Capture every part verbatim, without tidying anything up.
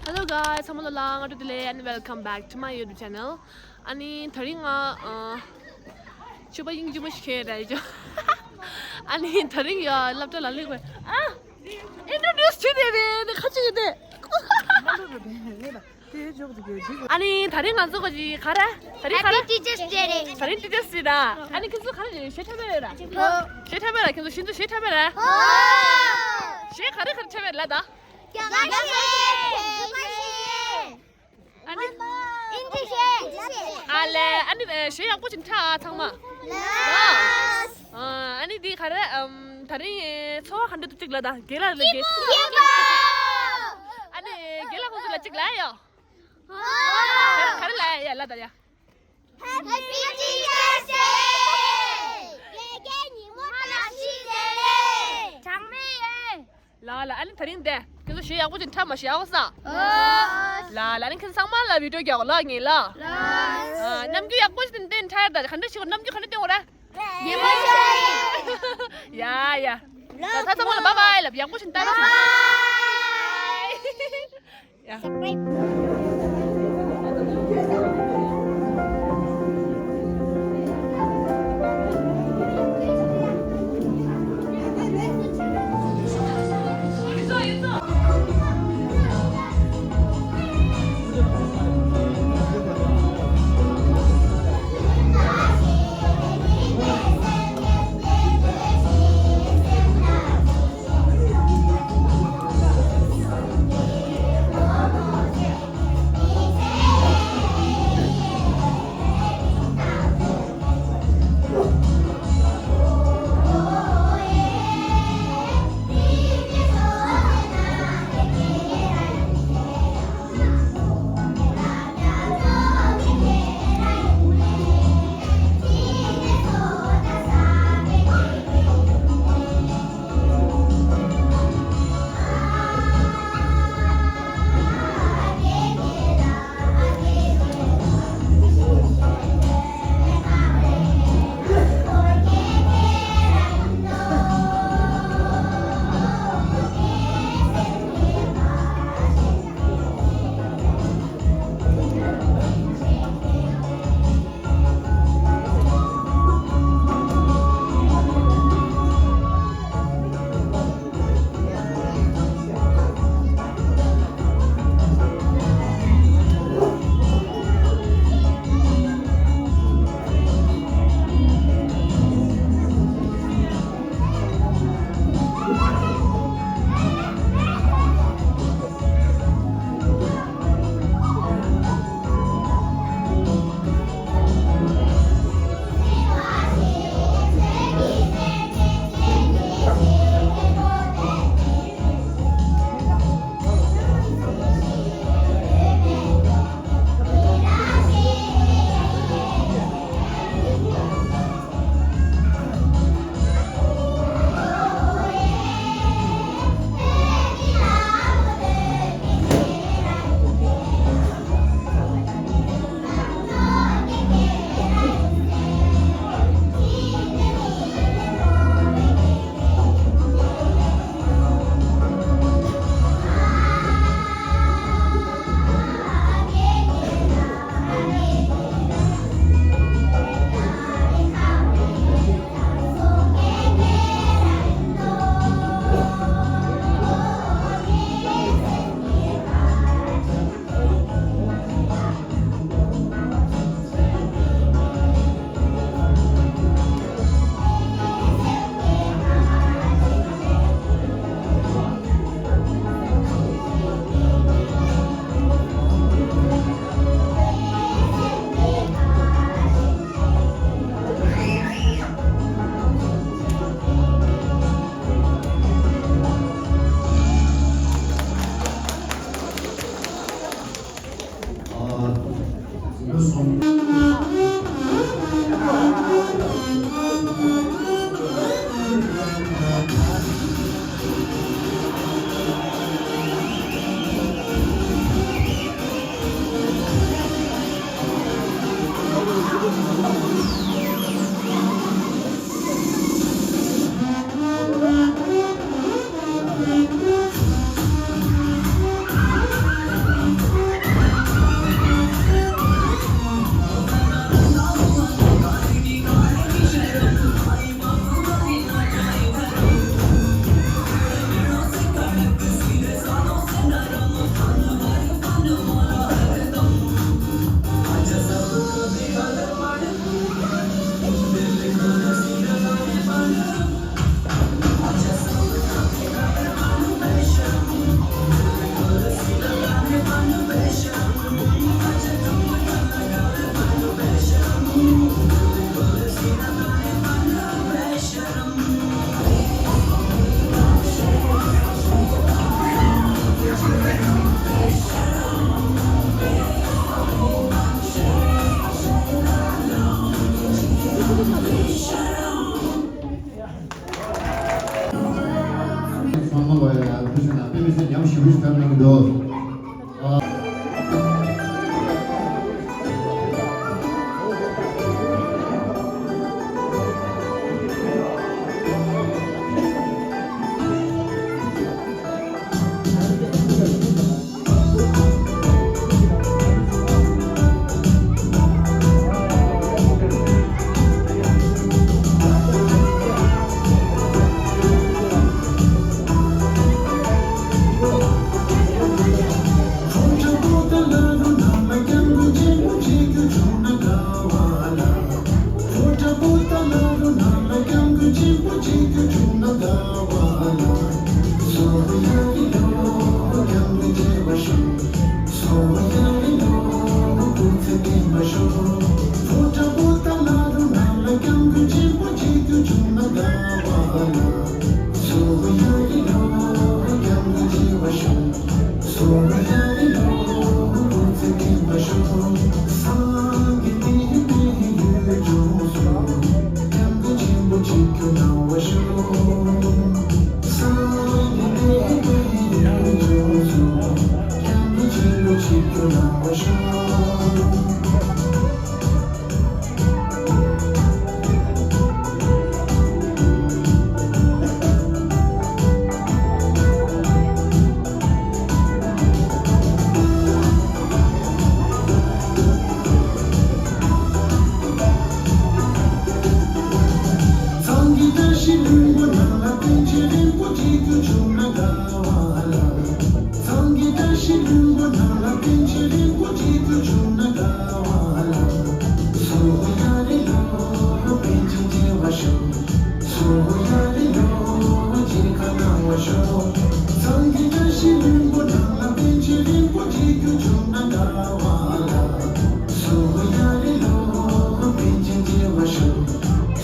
Hello guys, ཚང་མ་ལ་ལ་ང་ཏུ་དེ་ལེ། And welcome back to my YouTube channel. ཨ་ནི་དེ་རིང་ང་ཨ་ཕྱུ་པ་ཡིན་གཅིག་མ་ཞིག་ཁྱེར་ར་ཡོད། ཨ་ནི་དེ་རིང་ཡ་སློབ་གྲྭ་ལ་སླེབས་པ། ཨ་introduce བྱེད་དེ་རེད། ཁ་ཅིག་ཡོད་དེ། ཨ་ནི་དེ་རིང་ང་ཚོ་ག་ཅིག་ག་རེ། དེ་རིང་ག་རེ། Happy Teachers Day རེད། དེ་རིང་Teachers Day ར། ཨ་ནི་ཁྱེད་ཚོ་ག་རེ་གཞས་འཁྲབ་པ་རེད་ར། གཞས་འཁྲབ་པ་ར། ཁྱེད་ཚོ་ཤིན་ཏུ་གཞས་འཁྲབ་པ་ར། གཞས་ག་རེ་ག་རེ་འཁྲབ་པ་རེད་ལ་ད། ཨ་ནི་ཨ་ལེ། ཨ་ནི་གཞས་ཡག་པོ་ཅིག་འཁྲབ་ཨ་ཚང་མ། ཨ་ནི་འདི་ག་རེ། དེ་རིང་འཚོ་བ་ག་འདྲ་འདུག་ཅིག་ལ་ད། རྒན་ལགས་ལ་རྒན། ཨ་ནི་རྒན་ལགས་ཁོང་ཚོ་ལ་ཅིག་ལ་ཡ། ག་རེ་ལ་ཡ་ལ་ད་ཡ། Happy Teachers Day! དགེ་རྒན་ཉིན་མོ་བཀྲ་ཤིས་བདེ་ལེགས། གྲངས་མེད་ཡོད། ལ་ལ། ཨ་ནི་དེ་རིང་དེ་ཁྱོད་ཚོ་གཞས་ཡག་པོ་ཅིག་འཁྲབ་མ་ཤེས་ཨ་ས། ལ་ལ། ཨ་ནི་ཁྱོད་ཚང་མ་ལ་བི་ཌིའོ་རྒྱག་ལ་ངེས་ལ། ཨ། རྣམ་འགྱུར་ཡག་པོ་ཅིག་བསྟན་འཁྲབ་ད། ག་འདྲ་ཞིག་རྣམ་འགྱུར་ག་འདྲ་བསྟན་འོ་ར། ཡག་པོ་ཞིག་ཡ་ཡ། ད་ད་ཚང་མ་ལ་བཱའི་བཱའི་ལབ། ཡག་པོ་ཞིག་ལྟ་རོགས་བྱེད། ཡ། ཚང་གི་བཀྲ་ཤིས་ལྷུན་པོ་ནང་ལ་པཎ་ཆེན་རིན་པོ་ཆེ་རྒྱུ་བྱུང་ན་དགའ་བ་ལ། ཚང་གི་བཀྲ་ཤིས་ལྷུན་པོ་ནང་ལ་པཎ་ཆེན་རིན་པོ་ཆེ་རྒྱུ་བྱུང་ན་དགའ་བ་ལ། སུ་ཡ་རི་ལོ་པཎ་ཆེན་མཇལ་བར་ཤོག་སུ་ཡ་རི་ལོ་མཇལ་ཁ་གནང་བར་ཤོག་ཚང་གི་བཀྲ་ཤིས་ལྷུན་པོ་ནང་ལ་པཎ་ཆེན་རིན་པོ་ཆེ་རྒྱུ་བྱུང་ན་དགའ་བ་ལ། སུ་ཡ་རི་ལོ་པཎ་ཆེན་མཇལ་བར་ཤོག་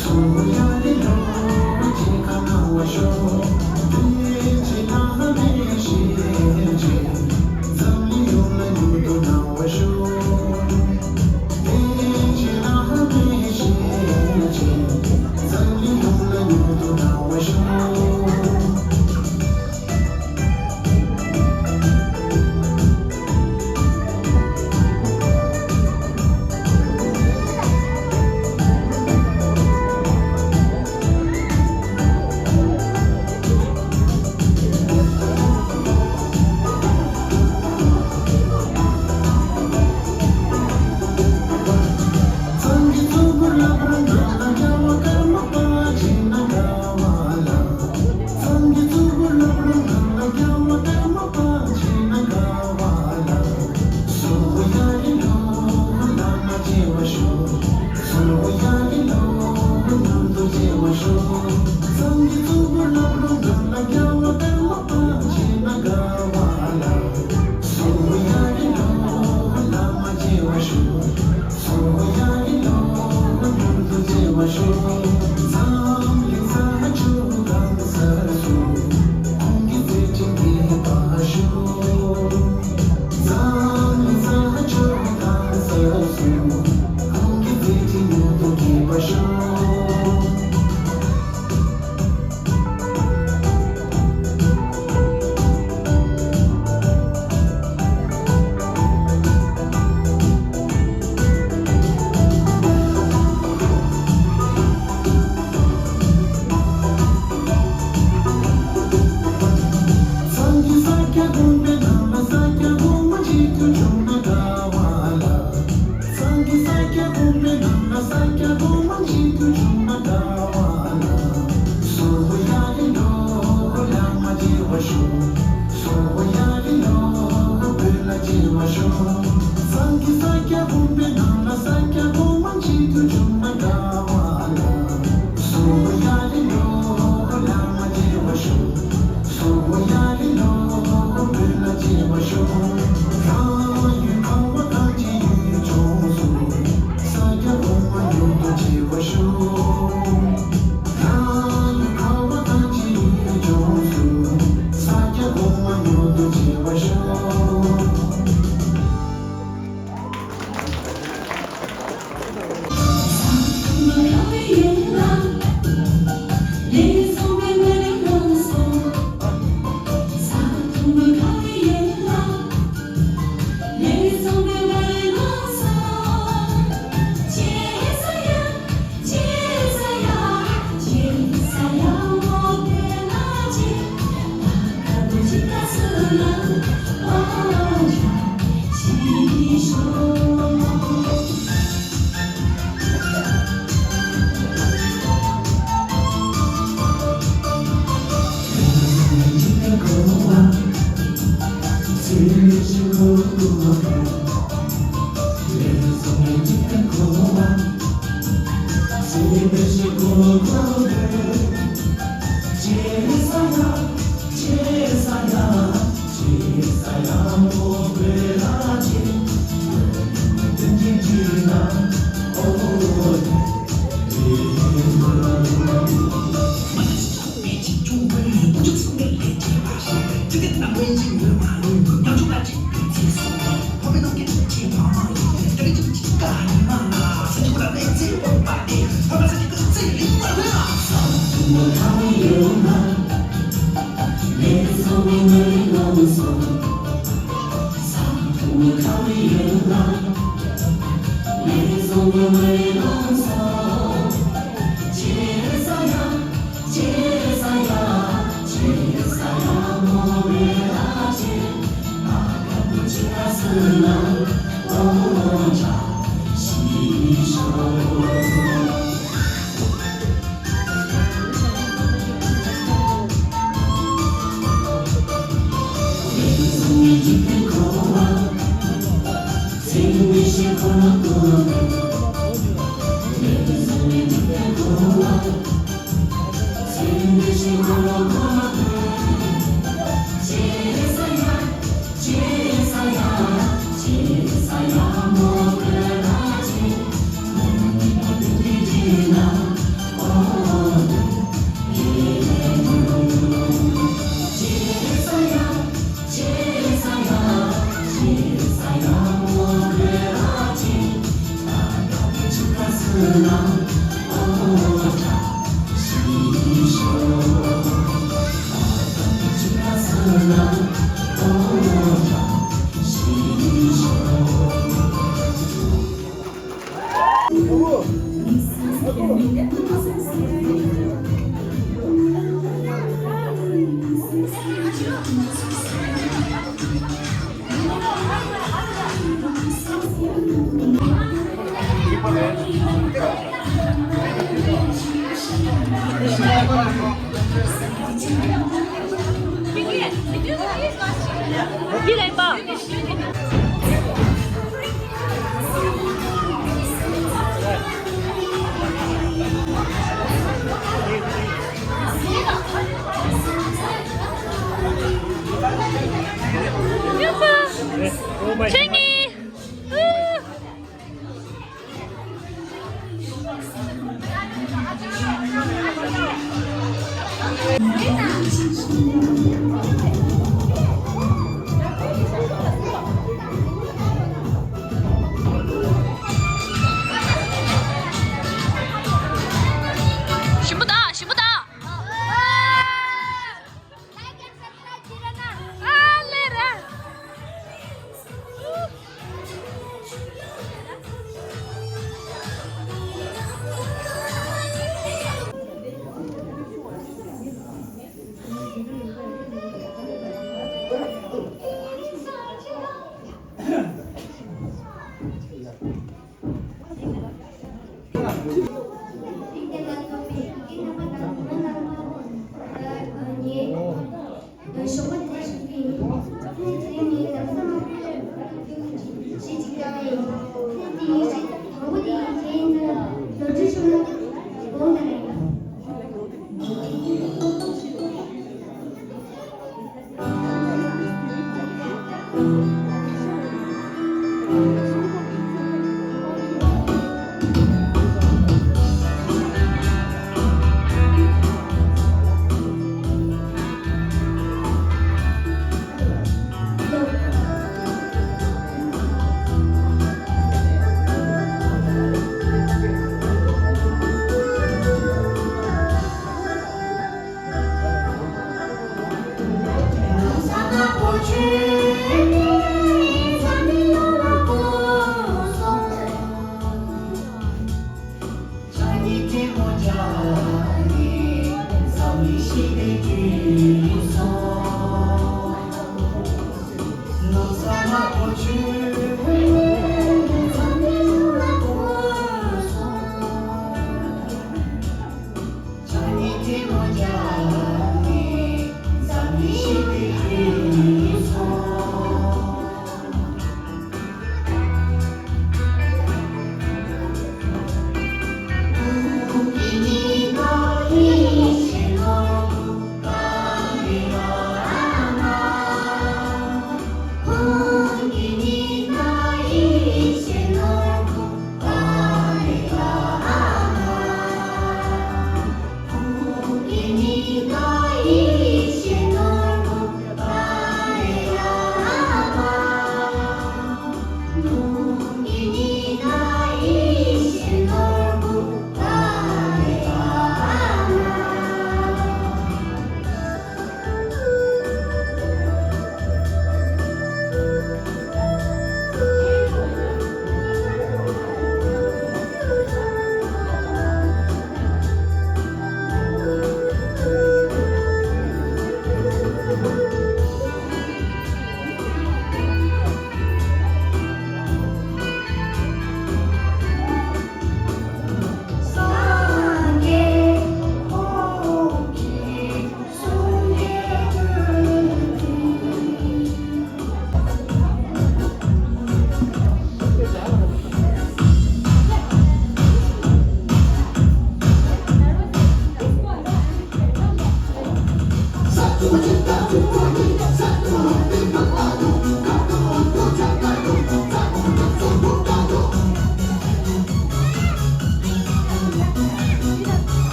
སུ་ཡ་རི་ལོ་མཇལ་ཁ་གནང་བར་ཤོག་པཎ་ཆེན་བླ་མའི་ཞལ་མཇལ། འཛམ་གླིང་ཡོངས་ལ་མྱུར་དུ་གནང་བར་ཤོག་པཎ་ཆེན་བླ་མའི་ཞལ་མཇལ། འཛམ་གླིང་ཡོངས་ལ་མྱུར་དུ་གནང་བར་ཤོག་ཚང་གི་གཙོ་བོ་བླ་བྲང་ནང་ལ་རྒྱལ་བ་ཀརྨ་པ་མཇལ་ན་དགའ་བ་ལ། ཚང་གི་གཙོ་བོ་བླ་བྲང་ནང་ལ་རྒྱལ་བ་ཀརྨ་པ་མཇལ་ན་དགའ་བ་ལ། སུ་ཡ་རི་ལོ་བླ་མ་མཇལ་བར་ཤོག་སུ་ཡ་རི་ལོ་མྱུར་དུ་མཇལ་བར་ཤོག་ཚང་གི་གཙོ་བོ་བླ་བྲང་ནང་ལ་རྒྱལ་བ་ཀརྨ་པ་མཇལ་ན་དགའ་བ་ལ། སུ་ཡ་རི་ལོ་བླ་མ་མཇལ་བར་ཤོག་སུ་ཡ་རི་ལོ་མྱུར་དུ་མཇལ་བར་ཤོག་འཛམ་གླིང་ས་ཕྱོགས་གང་སར་སུ། ཁོང་གི་མཛད་འཕྲིན་རྒྱས་པར་ཤོག་འཛམ་གླིང་ས་ཕྱོགས་གང་སར་སུ། ཁོང་གི་མཛད་འཕྲིན་མྱུར་དུ་རྒྱས་པར་ཤོག་ཚང་གི་ས་སྐྱ་དགོན་པའི་ནང་ལ་ས་སྐྱ་གོང་མ་མཇལ་རྒྱུ་བྱུང་ན་དགའ་བ་ལ། ཚང་གི་ས་སྐྱ་དགོན་པའི་ནང་ལ་ས་སྐྱ་གོང་མ་མཇལ་རྒྱུ་བྱུང་ན་དགའ་བ་ལ། སུ་ཡ་རི་ལོ་བླ་མ་མཇལ་བར་ཤོག་སུ་ཡ་རི་ལོ་བོད་ལ་མཇལ་བར་ཤོག་ཚང་གི་ས་སྐྱ་དགོན་པའི་ནང་ལ་ས་སྐྱ་གོང་མ་མཇལ་རྒྱུ་བྱུང་ན་དགའ་བ་ལ། སུ་ཡ་རི་ལོ་བླ་མ་མཇལ་བར་ཤོག་སུ་ཡ་རི་ལོ་བོད་ལ་མཇལ་བར་ཤོག་རང་ཡུལ་ཁ་བ་ཐང་ཆེན་ཡུལ་ལྗོངས་སུ། ས་སྐྱ་གོང་མ་མྱུར་དུ་མཇལ་བར་ཤོག་རང་ཡུལ་ཁ་བ་ཐང་ཆེན་ཡུལ་ལྗོངས་སུ། ས་སྐྱ་གོང་མ་མྱུར་དུ་མཇལ་བར་ཤོག་ཆེ་ནི། ཞིམ་པོ་དང་ཞིམ་པོ་དང་། ཨ་ལེ་ར།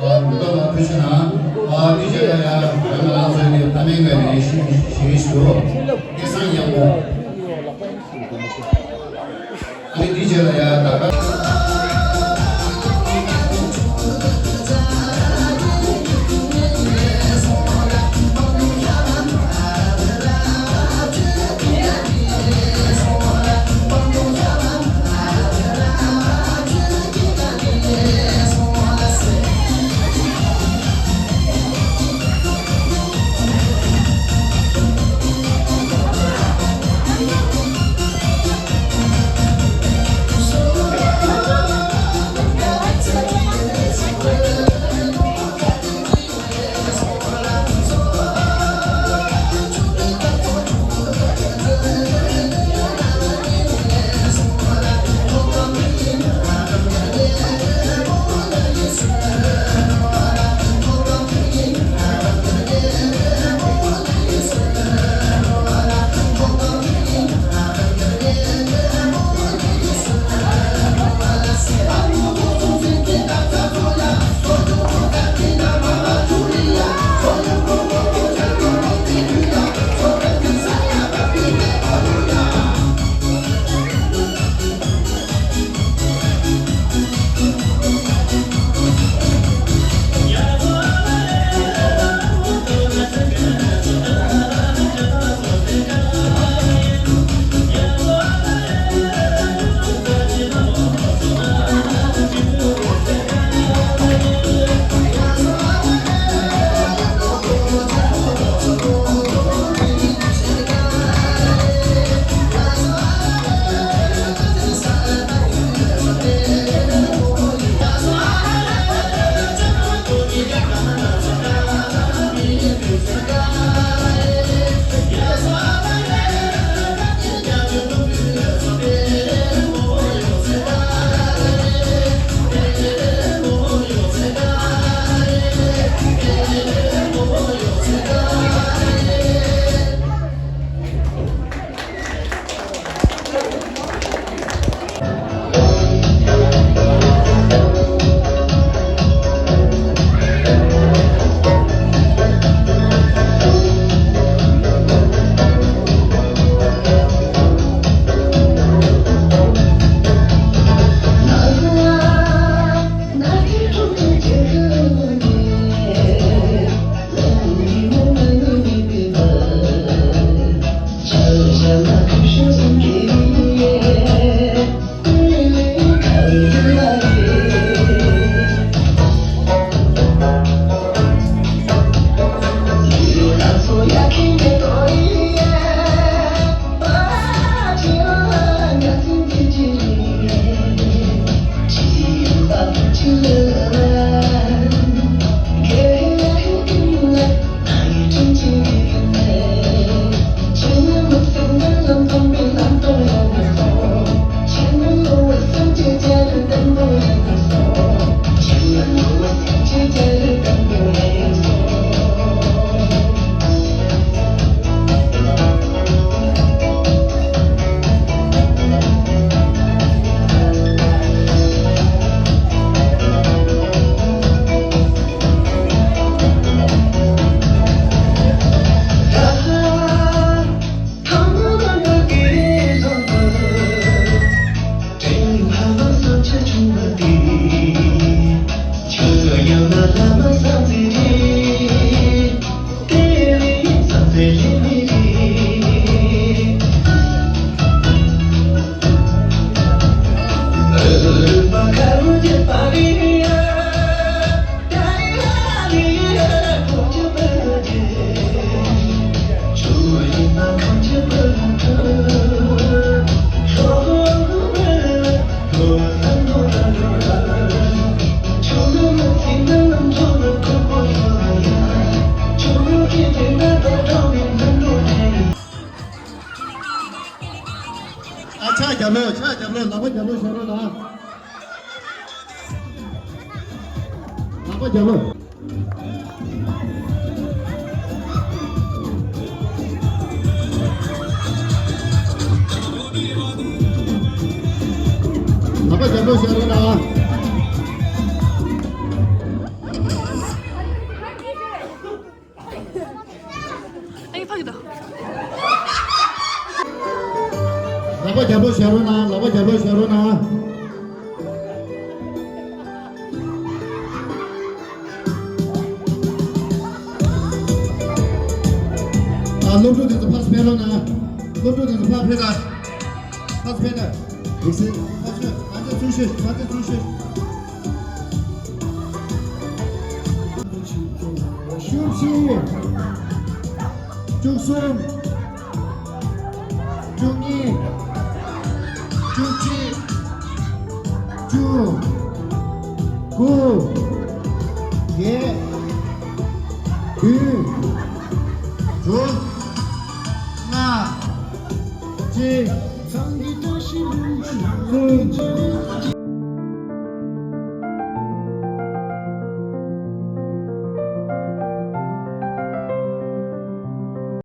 མི་ཐོག་ལ་ཐུགས་རྗེ་གནང་། ཨ་དེ་རྗེས་ལ་ཡང་རང་གི་ལག་རྩལ་གྱི་ཕ་མའི་ངོས་ནས་ཞིབ་ཞིབ་ཞུ། སྐལ་བཟང་ཡག་པོ། ཨ་ནི་དེ་རྗེས་ལ་ཡང་ད་ག་ཨ་ཕྱག་རྒྱབ་ལོ། ཕྱག་རྒྱབ་ལོ། ལག་པ་རྒྱབ་ལོ། ལག་པ་རྒྱབ་ལོ། ལག་པ་རྒྱབ་ལོ། ལག་པ་རྒྱབ་ལོ་ཤོར་རོགས་གནང་། བཞག་རོགས་གནང་། ལག་པ་རྒྱབ་ལོགས་བཞག་རོགས་གནང་། ཨ། སློབ་ཕྲུག་དེ་ཚོ་ཕར་ཕེབས་རོགས་གནང་། སློབ་ཕྲུག་དེ་ཚོ་ཕར་ཕེབས་དང་། ཕར་ཕེབས་དང་། ཡིག་ཚད་ཕར་ཚུར་ཕར་ཚུར་ཚུར་ཤོག་ཕར་ཚུར་ཚུར་ཤོག་བཅུ་བཞི། བཅུ་གསུམ། བཅུ་གཉིས། བཅུ་གཅིག་བཅུ་དགུ། བརྒྱད། བདུན། དྲུག་ལྔ། གཅིག་གསུམ།